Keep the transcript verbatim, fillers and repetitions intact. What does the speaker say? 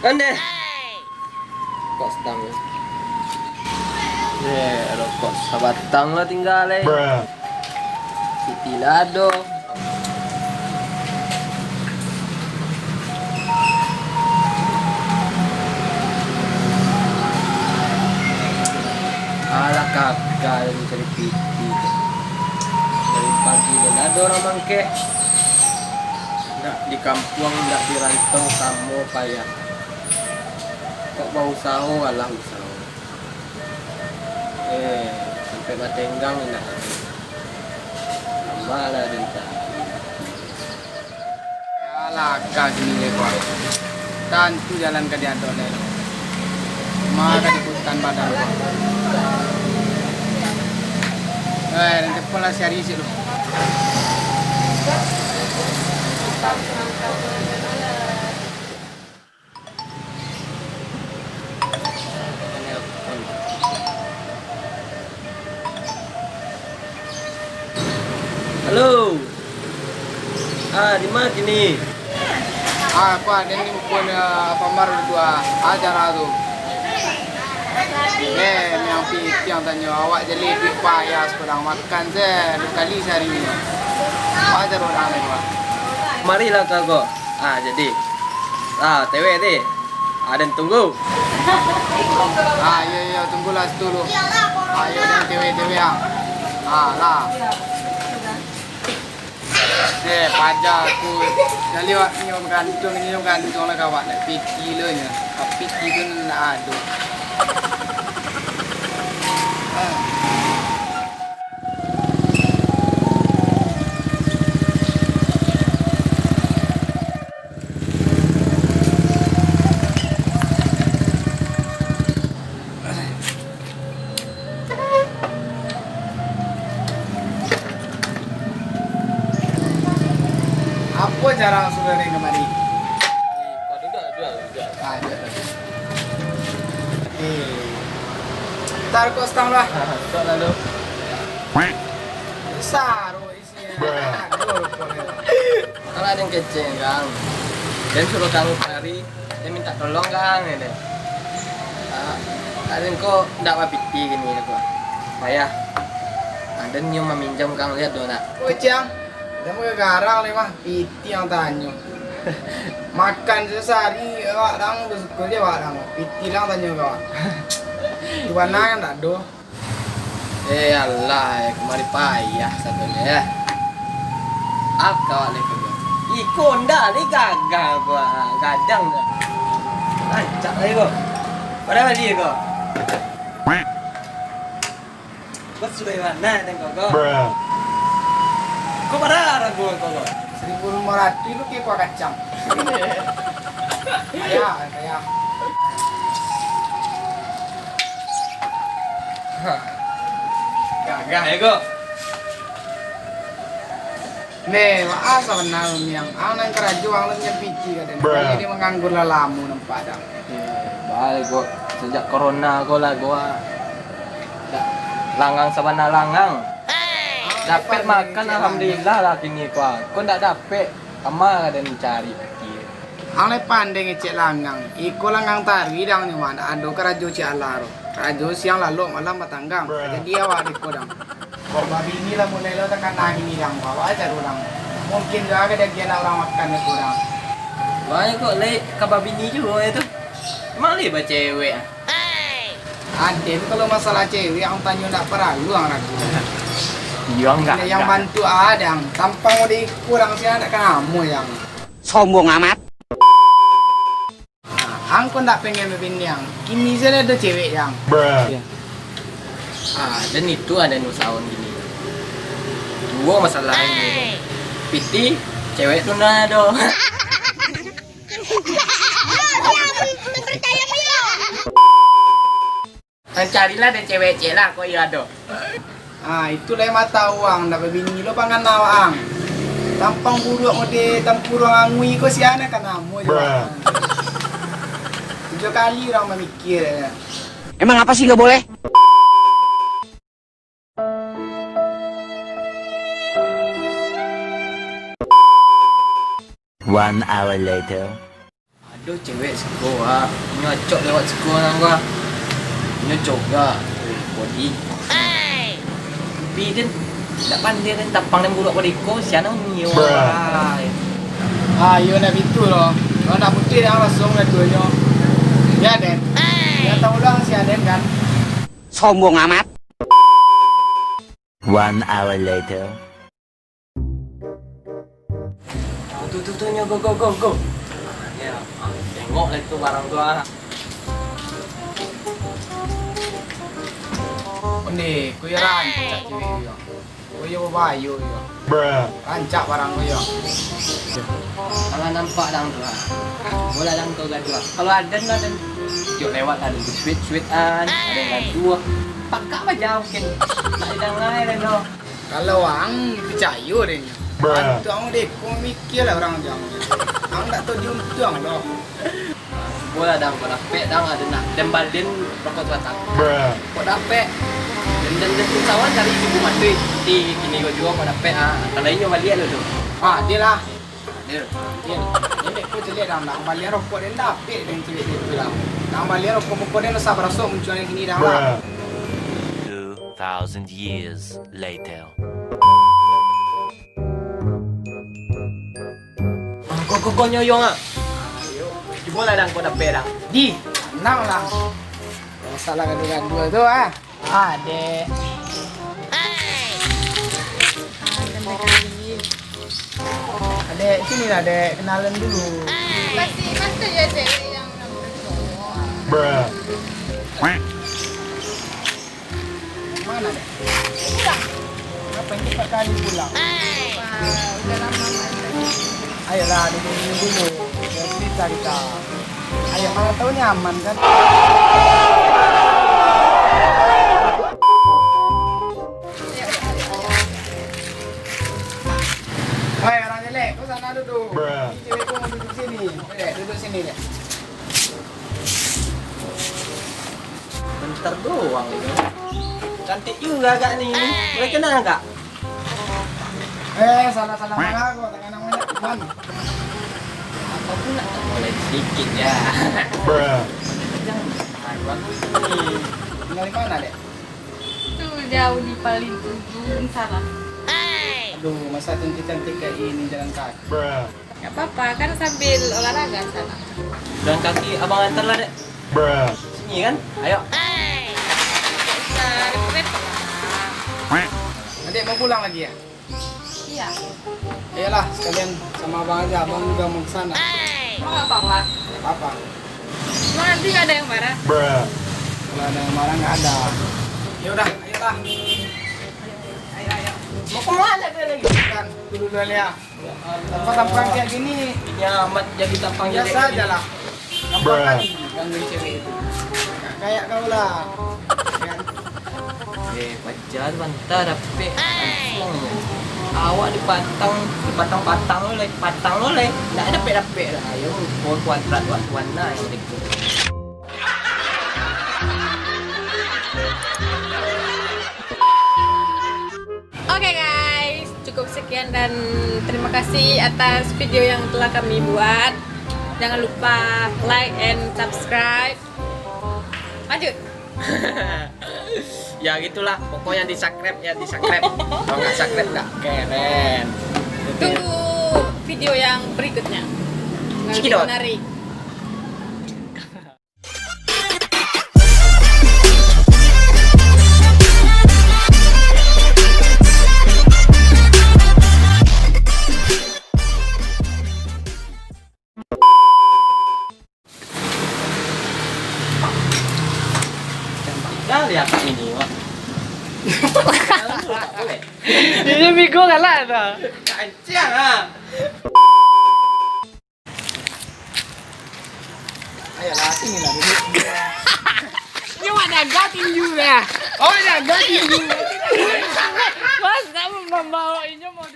Kan deh. Rokok stang. Eh, rokok sabatang lah tingga, eh. Piti lah ado. Alah, kagak mencari piti. Dari pagi dah ado urang mangkek. Ndak di kampuang, ndak di rantau, samo payah. Kok bausaho, alah usaho. Eh, sampai batenggang indak. Tambah lah denda. Alah, kagini deh, Bang. Tantu jalan ka diadok deh. Ma ka diikutan badan, Bang. Eh, nanti pun lah siari sih lu. Halo. Ah, di ma kini? Ah, apa, den ni pun, eh, Alfamart tu, ah, ajar lah tu. Eh, yang pitih yang tanyo, awak jadi duit payah, sekarang makan se, dua kali sehari ni. Ajar orang ni, Pak. Marilah ka ko. Ah, jadi. Ah, tewe ti. Ah, den tunggu. Ah, iyo, iyo, tunggulah situ lu. Ah, iyo, den tewe-tewe ah. Ah, lah. Eh, paja aku. Jadi wak nyo gantung, nyo gantung lah kawak nak piti lo nyo. Tapi piti tu nak ado. Ah. Apo jarang sudah dari kamari? Ah, jual, jual. Eh, tar kok stang lah. Kok lalu? Besar. Kalau ado yang kecek, Kang, den suruah kami kamari, den minta tolong, Kang, ya deh. Ah, ado ko ndak bapiti kini, ko. Payah. Ah, den nyo maminjam, Kang, lihat do nak. Oi, Ciang, den mau garang ni mah, piti yang tanyo. Makan sasari, awak dang, bersyukur je awak dang. Piti dang tanyo kau. Di mana yang ndak do? Eh, alah, eh, kamari payah sabananyo, eh. Aka awak lai ko. Iko ndak lai gagah ko, ah, gadang dah. Rancak lai ko. Bara bali ko? Ko sudah mana tengok ko? Ko bara ragu ko? Seribu limo ratuih lu kayak kuah kacang. Kaya, kaya. Gagah ya, ko. Neh, wah, asa benar, Miang. Ang nan karajo, ang nan nyabiti, kaden. Jadi manganggur lah lamo nampak dang. Eh, baliak ko. Sajak corona ko lah, ko, ah. Dak, langang sabana langang. Dapek makan, alhamdulillah lah kini ko, ah. Ko ndak dapek, kama kaden cari pikir. Ang lai pandai ngecek langang. Iko langang taruih dang nyo mah, ndak ado karajo cik alah tu. Karajo siang lalok, malam batanggang. Jadi awak deko dang. Kok babini lah mulai lo takana bini dang, awak aja urang. Mungkin juo ka diagiah anak urang makan deko dang. Wah, kok lai ka babini juo itu. Emang lai bacewek ah? Aden kalau masalah cewek, ang tanyo ndak paralu ang ragu. Iyo, ang gagah. Yang bantu adang, tampang udah ikut ang siang ndak kanamo yang. Sombong amat. Nah, ang ko ndak pengen bebini ang. Kini saja ado cewek yang. Iya. Ah, dan itu ada nusaon gini. Duo masalah ini. Piti, cewek tu ndak ado. Ang carilah dek cewek ciek lah, kok iyo ado. Ah, itulah yang mata uang, ndak babini lo pangan awak ang. Tampang buruak mode tampuruang angui ko siana kan namo jo ang. Tujuh kali urang mamikir. Emang apa sih nggak boleh? One hour later. Cewek siko, ah. Inyo acok lewat siko nan gua. Inyo coga. Eh, body. Tapi den, dak pandai den tampang den buruak body ko, sian nyo. Ah, iyo nak bitu lo. Kalau nak putih, dah langsung lah duonyo. Ya, Den. Ya, tahu lah sian Den, kan? Sombong amat. One hour later. Tu, tu, tu, nyo, go, go, go, go. Ya, tengok lah tu barang tu, ah. Onde, ko yo rancak cewek yo. Ko yo babayo yo. Rancak barang ko yo. Alah nampak dang tu, ah. Bola dang tu gaduah. Kalau aden lah, den. Tiok lewat aden sweet-sweetan, aden gaduah. Pakak baja mungkin. Nak didangai den tu. Kalau ang picayo dek nyo, bantuak ang dek ko mikir lah urang jo ang. Ang dak tau diuntuang doh. Bola dang, kok dapek dang, ado nak den balian rokok tu batang. Kok dapek, den, den, den pun kawan cari ibu mati. Ti kini ko juo kok dapek, ah, kalau inyo baliak lo tu. Ah, dia lah. Dia. Dia. Dia ko jelek dang, dang balian rokok den dapek den cewek dia tu lah. Dang balian rokok muko den lah sabaraso muncuang kini dang lah. Two thousand years later. Ah, ko, ko, ko nyoyong ah. Cubo lah dang, ko dapek dang. Di, tenang lah. Masalah gaduah-gaduah tu ah. Ah, dek. Adek, sini lah, Dek. Kenalan dulu. Masih, masih ya, Dek, yang Mana, Dek? Pulang. Kenapa ini empat kali pulang? Wah, udah lama nggak ada. Ayolah, duduk dulu, dulu. Biar cerita kita. Ayo, mana tahu nyaman, kan? Ayo, ayo, ayo, ayo. Woi, orang jelek, kau sana duduk. Ini cewek kau mau duduk sini. Dek, duduk sini, Dek. Bentar doang itu. Cantik juga agak ni. Boleh kenal agak? Eh, salah-salah marah kau, tangan namanya Iman. Apa pula tak boleh sedikit ya? Jangan marah ni. Tinggal di mana, Dek? Tu jauh di paling ujung sana. Aduh, masa cantik-cantik kayak ini jalan kaki. Gak apa-apa, kan sambil olahraga sana. Jalan kaki abang antar lah, Dek. Sini kan? Ayo. Gak usah repot-repot lah. Adek mau pulang lagi ya? Iya. Iyalah, sekalian sama abang aja, abang juga mau ke sana. Emang apa, Pak? Apa-apa. Emang nanti nggak ada yang marah? Kalau ada yang marah, nggak ada. Ya udah, ayolah. Ayo, ayo. Mau kemana dia lagi? Kan, dulu dulu ya. Tampang-tampang kayak gini, ya, amat jadi tampang biasa aja lah. Gampang kali gangguin cewek itu. Nggak kayak kau lah. Kan? Eh, pacar banta dapek langsung. Awak dipatang, dipatang-patang lo lai, patang lo lai. Nggak dapek-dapek lah. Ayo, pohon kuadrat wak warna yang itu. Oke guys, cukup sekian dan terima kasih atas video yang telah kami buat. Jangan lupa like and subscribe. Lanjut. Ya gitulah, pokoknya di subscribe ya, di subscribe. Kalau nggak subscribe nggak keren. Tunggu video yang berikutnya. Yang lebih menarik. Dah lihat ini, Wak. Ini Migo galak dah. Kancang ah. Ayolah, sini lah dulu. Ini awak jaga tinju ya. Oh, jaga tinju. Bos, kamu membawa ini mau